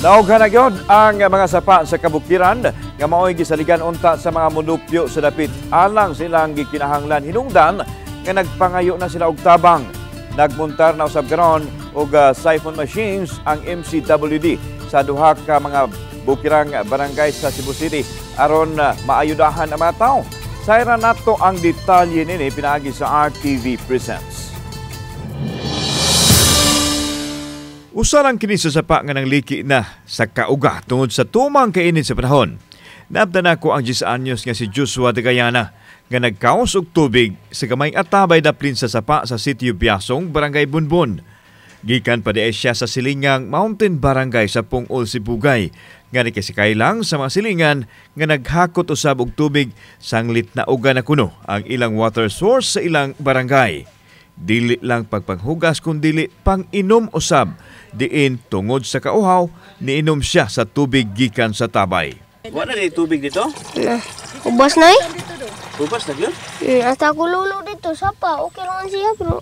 Naughan na gyud ang mga sapa sa kabukiran nga mao'y gisaligan unta sa mga munupyo sa dapit alang silang gikinahanglan hinungdan nga nagpangayo na sila og tabang. Nagmuntar na usab karon og siphon machines ang MCWD sa duha ka mga bukirang barangay sa Cebu City aron maayudahan ang mga tawo. Sayra nato ang detalye nini pinaagi sa RTV Presents. Usa lang kini sa sapa nga nangliki na sa kauga tungod sa tumang kainit sa panahon. Naabdan nako ang 10 anyos nga si Joshua de Gayana nga nagkaos og tubig sa gamayng atabay daplin sa sapa sa Sitio Biasong, Barangay Bunbun. Gikan pa di siya sa silingang Mountain Barangay sa Pungol, Sibugay nga nikasikay lang sa mga silingan nga naghakot usab og tubig sanglit na uga na kuno ang ilang water source sa ilang barangay. Dili lang pagpanghugas kun dili pang-inom usab. Diin tungod sa kauhaw, niinom siya sa tubig gikan sa tabay. Wala na tubig dito? Na. Ubas na eh. Ubas na gyud? Hasta ako lulo dito, sapa. Okay lang siya pero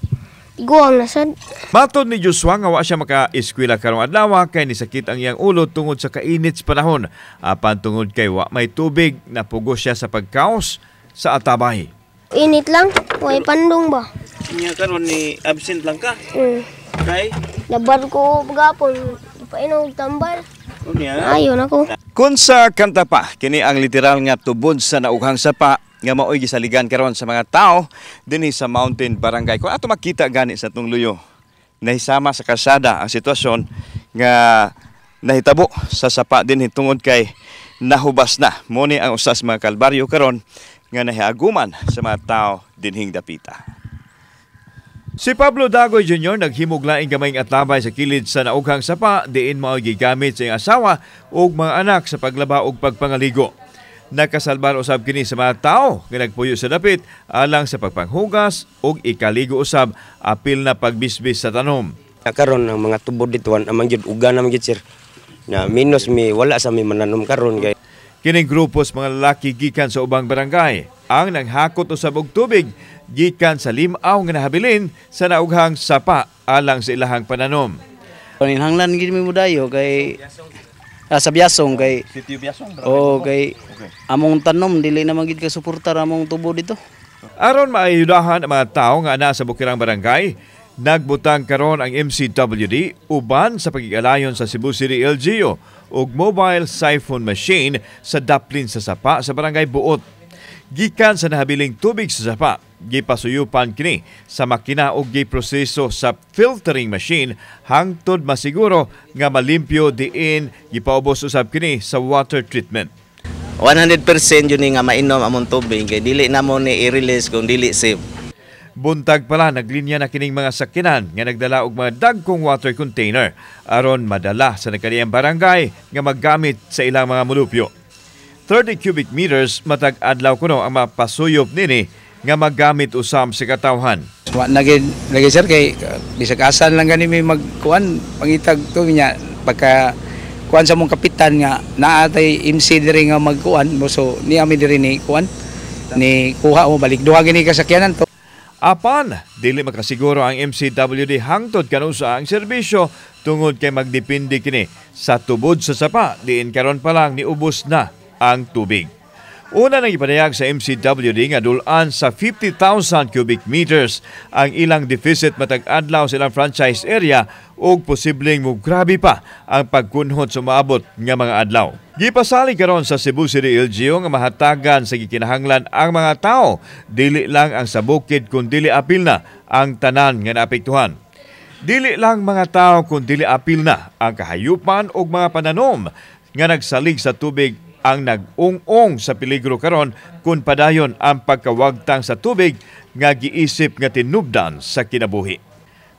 iguang na sad. Matod ni Joshua nga wa siya maka-eskwela karong adlaw kay nisakit ang iyang ulo tungod sa kainit sa panahon. Apan tungod kay wa may tubig, napugo siya sa pagkaos sa atabay. Init lang, way pandong ba? Nya karon ni absent lang ka. Kay Labar ko gapon, painom tambal. Unya. Ayon ako. Kun sa kanta pa, kini ang literal nga tubod sa naughang sapa nga maoy gisaligan karon sa mga tao dinhi sa Mountain Barangay. Kung ato makita gani sa atong luyo, nahisama sa kalsada ang sitwasyon nga nahitabo sa sapa dinhi tungod kay nahubas na. Muni ang usa sa mga kalbaryo karon nga nahiaguman sa mga tao dinhing dapita. Si Pablo Dagoy Jr. naghimog laing gamayng atabay sa kilid sa naughang sapa diin mao gigamit sa iyang asawa ug mga anak sa paglaba ug pagpangaligo. Nakasalbar usab kini sa mga tao nga nagpuyo sa dapit alang sa pagpanghugas ug ikaligo usab apil na pagbisbis sa tanom. Karon ang mga tubod dito amang jud uga na gyud sir. Na minus mi wala sa mi mananom karon kay kining grupo sa mga lalaki gikan sa ubang barangay ang nanghakot usab og tubig gikan sa limaw nga nahabilin sa naughang sapa alang sa ilahang pananom. Panginhanglan gid mi mudayo kay sa Biasong kay Sitio Biasong. Oh, kay among tanom dili na man gid ka suportar among tubo dito. Aron maayudahan ang mga tawo nga ana sa bukirang barangay, nagbutang karon ang MCWD uban sa pagigalayon sa Cebu City LGU og mobile siphon machine sa daplin sa sapa sa barangay Buot. Gikan sa nahabiling tubig sa sapa, gipasuyupan kini sa makina og giproseso sa filtering machine hangtod masiguro nga malimpyo diin gipaubos usab kini sa water treatment. 100% yun nga mainom among tubig kay dili na mo ni i-release kung dili safe. Buntag pala naglinya na kining mga sakyanan nga nagdala og mga dagkong water container aron madala sa nagkaliyang barangay nga maggamit sa ilang mga mulupyo. 30 cubic meters matag adlaw kuno ang mapasuyop nini nga maggamit usam sa katawhan. Wa na gid lagi sir kay bisag asan lang gani may magkuan pangitag tubig niya pagka kuan sa mong kapitan nga naa tay MC diri nga magkuan so niya mi diri ni kuan ni kuha mo balik duha gini kasakyanan to. Apan dili makasiguro ang MCWD hangtod kanusa ang serbisyo tungod kay magdepende kini sa tubod sa sapa diin karon pa lang niubos na ang tubig. Una nang ipadayag sa MCWD nga dulaan sa 50,000 cubic meters ang ilang deficit matag adlaw sa ilang franchise area ug posibleng mugrabe pa ang pagkunhot sa maabot nga mga adlaw. Gipasali karon sa Cebu City LGU nga mahatagan sa gikinahanglan ang mga tao, dili lang ang sa bukid kun dili apil na ang tanan nga naapektuhan. Dili lang mga tao kun dili apil na ang kahayupan ug mga pananom nga nagsalig sa tubig ang nag-ung-ung sa peligro karon kun padayon ang pagkawagtang sa tubig nga giisip nga tinubdan sa kinabuhi.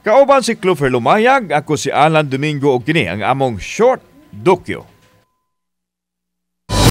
Kauban si Clover Lumayag, ako si Alan Domingo ug kini ang among short dokyo.